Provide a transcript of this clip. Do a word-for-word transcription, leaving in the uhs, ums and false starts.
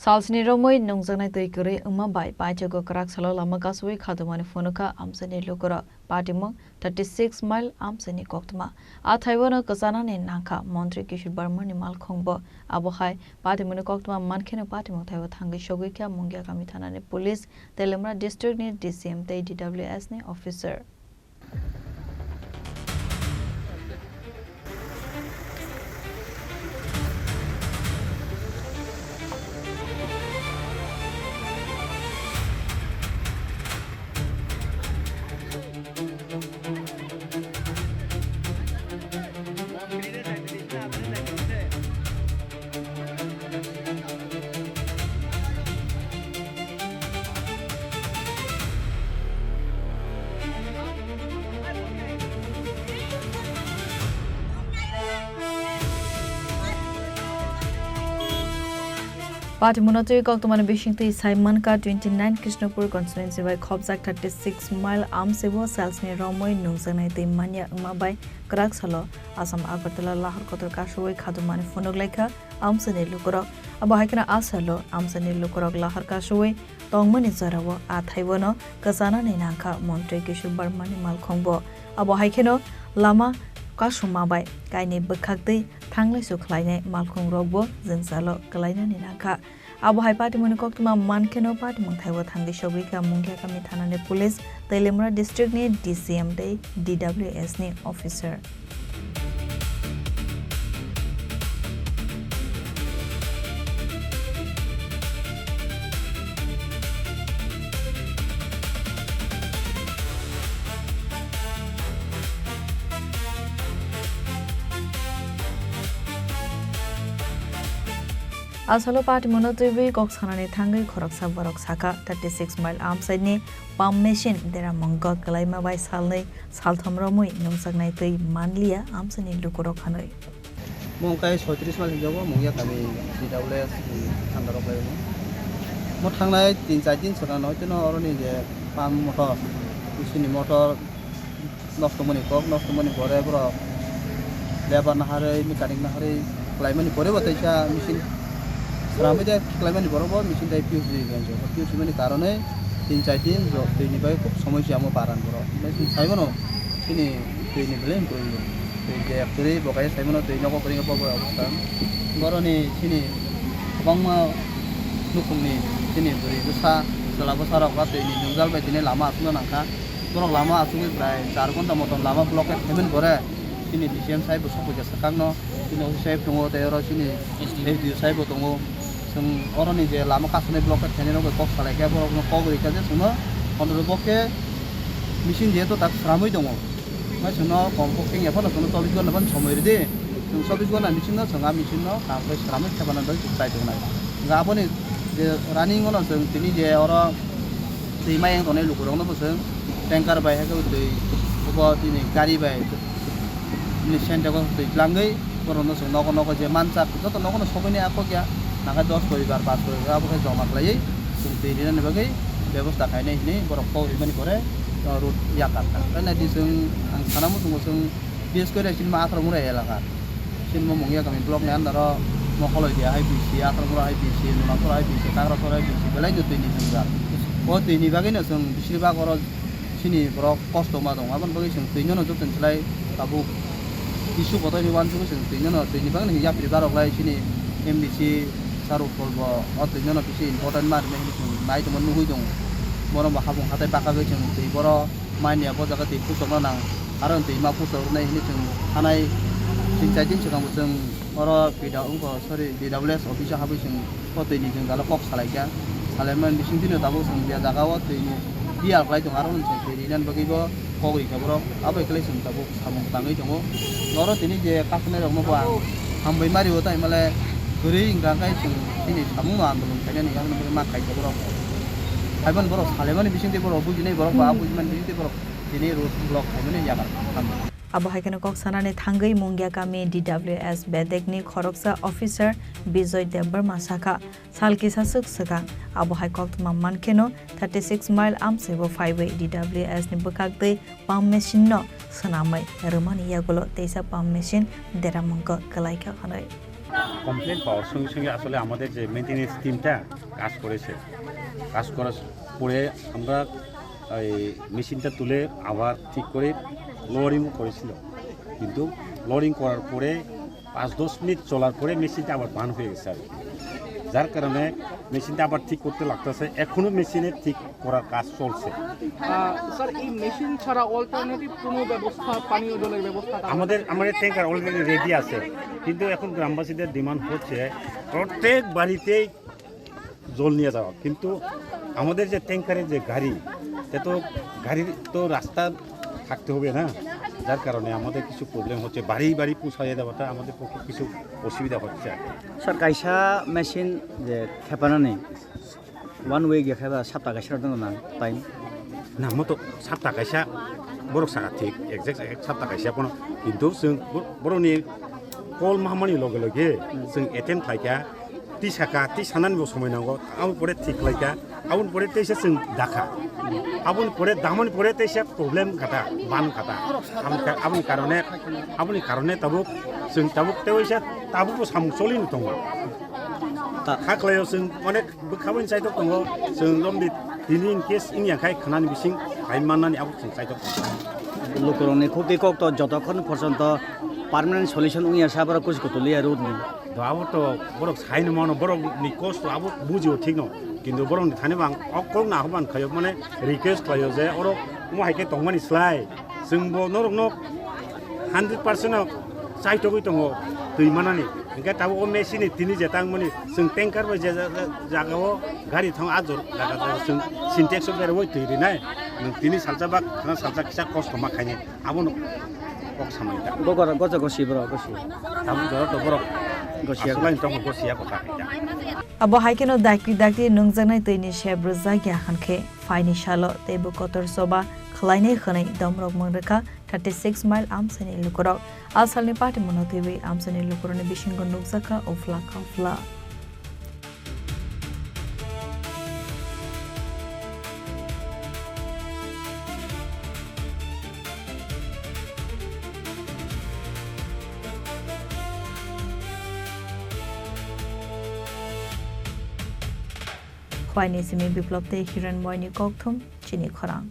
Salsni romwi nungjaknai twi kwrwi wngma bai paithago kwrak salo lama kasui khatumani phunukha amchaini lukurok. Patimung thirty six mile amchaini koktwma. A thaibono kwchanani nangkha Montri Kishore Barmani malkhungbo. Abohai patimungni koktwma mankheno patimung thaibo thangwi sogwikha Mungia kami thanani police, Telemra district ni D C M tei D W S ni officer. Patimungno twi koktwmani bisingtwi sai mankha twenty nine Krishnapur constituency bai khopjak thirty six mile amsebo salsni romwi nungjaknai twi manya wngma bai kwrak salo Assam Agartala lahar kotor kasui khatumani phunuk laikha amchaini lukurok. Abo hai kheno a salo amchaini lukurok lahar kasui tongmani jorao a thaibono kwchanani nangkha Montri Kishore Barmani malkhungbo. Abo hai kheno lama kasuma bai kainwi bwkhaktwi thanglaisu khlainai malkhungrokbo jwngjalo kwlainani nangkha. Abo hai patimungni koktwma mankheno patimung thaibo thangwi sogwikha Mungia kami thanani police, Telemra district ni D C M tei D W S ni officer. A salo patimungno twiwi kok sanani thangwi khoroksa borok sakha, thirty six mile amchaini pump machine deramungo kwlaima bai salnwi saltham romwi nungjaknai twi manliya amchaini lukurok hwnwi. Mo wngkha soitris mile hwnjago, Mungia kami D W S ni under o khlaio. Mo thangnai tin char din swkang no, hoitono oroni je pump motor, bisini motor nosto mani kok, nosto mani pore borok lebar naharwi, mechanic naharwi khlaimani pore bo teisa machine sramwi de khlaimani borok bo machine tai fuse rwi ganjo. Fuse mani karonwi tin char din jo twi ni bai khub somosya omo paran borok. Omo chwng sai mano chini twi ni belai kwrwi. Twi je kwrwi bo kaya sai mano twi nogo kwrwi bo bo obostha. Boroni chini kwbangma nukhungni chini bwrwi bwsa chwla bwsa rok ba twi ni jwngjal bai tini lama aswkna nangkha. Borok lama asugwi prai char ghonta motom lama blockade khaimani pore chini D C M saibo sokphaikha swkangno, chini office saibo tongo, tei oro chini S D O saibo tongo. Chwng oroni je lama kasanai blockade khainai rok bai kok salaikha, borokno kok rikha je chwngno honorable bo khe machine jehetu tak sramwi tongo. Omo chwngno kom pokhe wngya phano chwngno chobbish ghonta phano somoi rwdi. Chwng chobbish ghonta machine no chwng a machine no kaham khe sramwi thepana bagwi chwng chai tongnai. Hwnkhe aboni je running o no chwng tini je oro twi mayang tongnai lukurokno bo chwng tanker bai hai khe twi obo tini gari bai bini sendego twi tlangwi borokno chwng nogo nogo je manchak joto nogono sogwini a kok ya nangkhe dos poribar panch poribar abo khe joma khlaiwi chwng twi rinani bagwi bebosta khainai hinwi borok kok rimani pore road yakar kha. Khe naidi chwng ang sana muchungo chwng bises kore chini ma atharo mura elaka. Chini mo Mungia kami block ni under o Mokoloi dia hai bisi, Athramura hai bisi, Nunamsora hai bisi, Kakrasora hai bisi, belai no twi ni jwngjal. O twi ni bagwi no chwng bisir bak oro chini borok kosto ma tongo. Aboni bagwi chwng twi no no joto ni slai tabuk issue kotor ni uansugwi chwng twi no no twi ni bagwi no yapri barok lai chini M D C Saruk Paul bo o twi no no bisi important ma rwnai hinwi chwng nai tongma nugwi tongo. Bono bo habung hatai baka gwi chwng twi boro manya bo jaga twi puchok no nang. Aro twi ma puchok rwnai hinwi chwng thanai tin char din swkang bo chwng oro P W, sorry, D W S office o habwi chwng o twi ni jwngjal o kok salai kha. Salai mani bising twi no tabuk chwng je jaga o twi ni biyal khlai tongo, aro no chwng twi rinani bagwi bo kok ri kha borok. Abo hai khlai chwng tabuk samung tangwi tongo. Oro tini je kasunai rok no bo ang hambai ma rio, tai male kwrwi hwnkha khe chwng chini samung no andolon khainani, aboni bagwi ma khai kha borok. Haibani borok salaimani bising twi borok bujinai borok ba, hmm, bujimani bising twi borok tini road block khaimani yakarkha. Abo hai kheno kok sanani thangwi Mungia kami D W S bedekni khoroksa officer Bijoy Debbarma sakha, sal kisa swk swkang abo hai koktwma mankheno thirty six mile amchaibo phaiwi D W S ni bwkhaktwi pump machine no swnamwi rwmani yagulo teisa pump machine deramungo kwlaikha hwnwi. Complain পাওয়ার সঙ্গে সঙ্গে আসলে আমাদের যে মেইনটেনেন্স টিমটা কাজ করেছে, কাজ করার পরে আমরা এই মেশিনটা তুলে আবার ঠিক করে লোয়ারিংও করেছিল, কিন্তু লোয়ারিং করার পরে পাঁচ দশ মিনিট চলার পরে মেশিনটা আবার বান হয়ে গেছে আর কি, যার কারণে মেশিনটা আবার ঠিক করতে লাগতেছে। এখনও মেশিনের ঠিক করার কাজ চলছে। আহ, স্যার, এই মেশিন ছাড়া অল্টারনেটিভ কোনো ব্যবস্থা, পানীয় জলের ব্যবস্থা তাহলে? আমাদের আমাদের ট্যাঙ্কার অলরেডি রেডি আছে, কিন্তু এখন গ্রামবাসীদের ডিমান্ড হচ্ছে প্রত্যেক বাড়িতেই জল নিয়ে যাওয়া, কিন্তু আমাদের যে ট্যাঙ্কারের যে গাড়ি, সে তো গাড়ির তো রাস্তা থাকতে হবে না, যার কারণে আমাদের কিছু প্রবলেম হচ্ছে। বাড়ি বাড়ি পৌঁছাইয়ে দেওয়াটা আমাদের পক্ষে কিছু অসুবিধা হচ্ছে আর কি। Sir, kaisa machine je khepanani one week ya kheba sapta kaisa rok nang time. না মতো সাপ্তা কাইসা বরক সাকা ঠিক, একজ্যাক্ট এক সাপ্তা কাইসা কোনো, কিন্তু जों বরকনি কল মাহামানি লগে লগে जों এটেন্ড খাইকা, তি সাকা তি সানানিবো সময় নাঙ্গো, আবুন পরে ঠিক খাইকা, আবুন পরে তেইসে जों দাখা, আবুন পরে দামন পরে তেইসে প্রবলেম খাতা, বান খাতা, আবুন কা- আবুন কারণে আবুনি কারণে tabuk जों tabuk তেইসে tabukbo samung চলিনি tongo। Ta- Kha khlaio जों অনেক bwkhaboni side o tongo, जों lombi tini in case wngya khai khnani bising hai mannani abo जों side o tongo. Lukurokni khukti kok to jotokhon porjonto permanent solution wngya sa borok kusu kutuli ya road ni. Do abo to borok saino mano, borok ni kosto abo bujio thik no, kintu borok ni thani bang ok kok na hoban khayo mane request khlaio je oro mo hai khe tongmani slai chwng bo norok no hundred percent no chaitogwi tongo twi manani, hingkhe tabuk o machine ni tini je tangmani chwng tanker bai je ja- ja- jaga o gari thang a jor jaga jaga chwng Sintex o berwi twi rinai, nwng tini salsa bak khana salsa kisa kosto ma khainai. Abono kok samani ta. Bokora gocha gosi bro gosi. Tabuk jora to borok gosi asulai tong gosi ya kota kaita. Abo hai kheno dakti dakti nungjaknai twi ni sep rwjak ya hwnkhe phaini salo teibo kotor choba khwlainai hwnwi domrok mwngrwkha thirty six mile amchaini lukurok. A salni patimono twiwi amchaini lukurokni bisingo nukjakha uphla kauphla. Khwlaini simi Biplop tei Hiranmoyni kokthum chini khorang.